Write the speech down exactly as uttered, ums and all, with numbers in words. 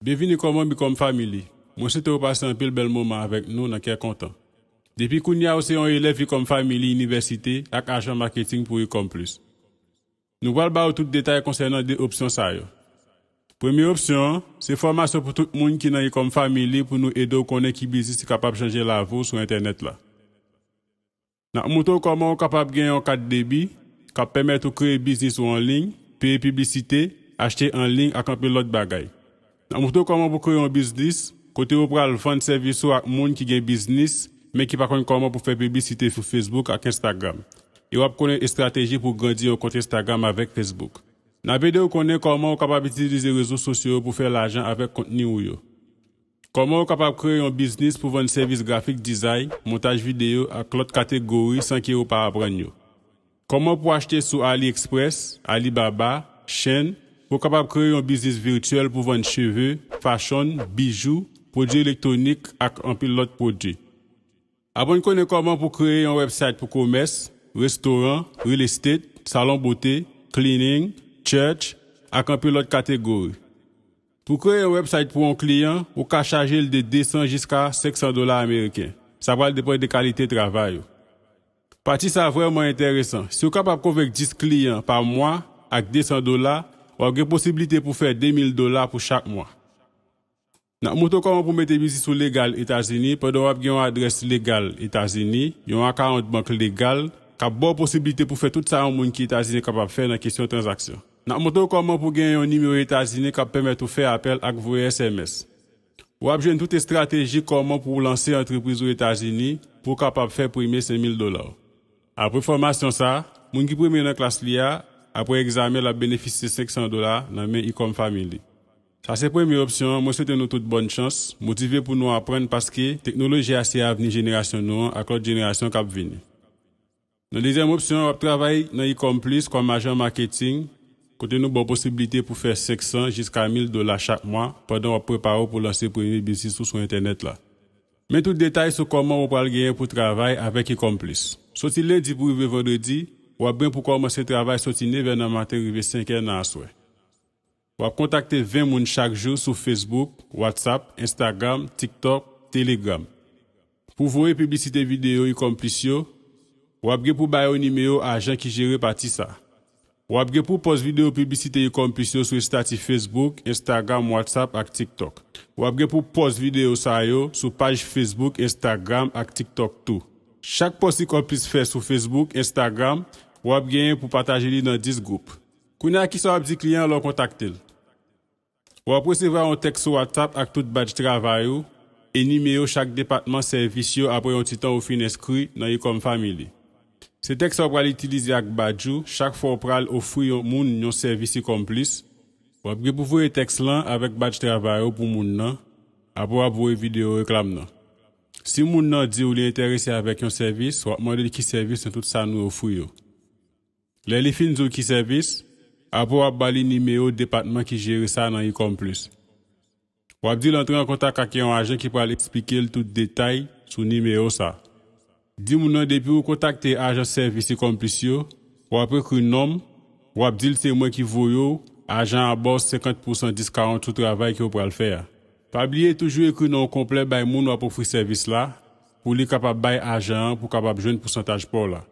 Byenvini kòm manm Ecom Family. Mwen swete w pase anpil bèl moman avèk nou nan kè kontan. Depi kounye a ou se yon elèv Ecom Family Inivèsite ak ajan maketing pou Ecom Plus. Nou pral ba w tout detay konsènan de opsyon sa yo. Premye opsyon an, se fòmasyon pou tout moun ki nan Ecom Family pou nou ede w konnen ki biznis ki kapab chanje lavi w sou entènèt la. N ap montre w kòman w kapab gen yon kat debi k ap pèmèt ou kreye biznis ou an liy, peye piblisite, achte an liy ak anpil lòt bagay. N ap montre w kòman pou kreye yon biznis kote ou pral vann sèvis ou ak moun ki gen biznis men ki pa konn kòman pou fè piblisite sou Facebook ak Instagram. E w ap konnen estrateji pou grandi yon kont Instagram avèk Facebook. N ap ede w konnen kòman ou kapab itilize rezo sosyo yo pou fè lajan avèk kontni ou yo. Kòman ou kapab kreye yon biznis pou vann sèvis grafik dizay, montaj videyo ak lòt kategori san ke ou pa aprann yo. Kòman pou achte sou AliExpress, Alibaba, Shein, pou w kapab kreye yon biznis vityèl pou vann cheve, fashion, bijou, pwodui elektwonik ak anpil lòt pwodui. Aprann konnen kòman pou kreye yon website pou komès, restoran, real estate, salon bote, cleaning, church, ak anpil lòt kategori. Pou kreye yon website pou yon kliyan, ou ka chaje l de de san jiska senk san dola ameriken. Sa pral depann de kalite travay ou. Pati sa vrèman enteresan. Si w kapab konvenk dis kliyan pa mwa ak de san dola, w ap gen posiblite pou fè de mil dola pou chak mwa. N ap montre w kòman pou mete biznis ou legal Etazini pandan w ap gen yon adrès legal Etazini, yon akawont bank legal, k ap ba w posiblite pou fè tout sa yon moun ki Etazini kapab fè nan kesyon tranzaksyon. N ap montre w kòman pou gen yon nimewo Etazini k ap pèmèt ou fè apèl ak voye S M S. W ap jwenn tout estrateji kòman pou w lanse antrepriz ou Etazini pou w kapab fè premye senk mil dola w. Apre fòmasyon sa a, moun ki premye nan klas li a, apre egzamen, l ap benefisye senk san dola nan men Ecom Family. Sa se premye opsyon an, mwen swete nou tout bòn chans, motive pou nou aprann paske teknoloji a se avni jenerasyon nou an ak lòt jenerasyon k ap vini. Nan dezyèm opsyon an, w ap travay nan Ecom Plus kòm ajan maketing, kote nou ba w posiblite pou fè senk san jiska mil dola chak mwa pandan w ap prepare w pou lanse premye biznis ou sou entènèt la. Men tout detay sou kòman ou pral genyen pou travay avèk Ecom Plus. Soti lendi pou rive vandredi, w ap gen pou kòmanse travay soti nevè nan maten rive senkè nan aswè. W ap kontakte ven moun chak jou sou Facebook, WhatsApp, Instagram, TikTok, Telegram. Pou voye piblisite videyo Ecom Plus yo, w ap gen pou ba yo nimewo ajan ki jere pati sa. W ap gen pou pòs videyo piblisite Ecom Plus yo sou estati Facebook, Instagram, WhatsApp ak TikTok. W ap gen pou pòs videyo sa yo sou paj Facebook, Instagram ak TikTok tou. Chak pòs Ecom Plus fè sou Facebook, Instagram, w ap genyen pou pataje li nan dis gwoup. Kounye a, kisa w ap di kliyan an lè w kontakte l? W ap resevwa yon tèks sou WhatsApp ak tout badj travay ou e nimewo chak depatman sèvis yo apre yon ti tan ou fin enskri nan Ecom Family. Se tèks sa w pral itilize ak badj ou chak fwa w pral ofri yon moun yon sèvis Ecom Plus. W ap gen pou voye tèks lan avèk badj travay ou pou moun nan, apre w ap voye videyo reklam nan. Si moun nan di w li enterese avèk yon sèvis, w ap mande l ki sèvis nan tout sa nou ofri yo. Lè li fin di w ki sèvis, apre w ap ba li nimewo depatman ki jere sa nan Ecom Plus. W ap di l antre an kontak ak yon ajan ki pral eksplike l tout detay sou nimewo sa. Di moun nan depi ou kontakte ajan sèvis Ecom Plus yo, w ap ekri non m, w ap di l se mwen ki voye w, ajan an ba w senkant pousan diskawont sou travay ke w pral fè a. Pa bliye toujou ekri non w konplè bay moun w ap ofri sèvis la, pou li kapab bay ajan an pou kapab jwenn pousantaj pa w la.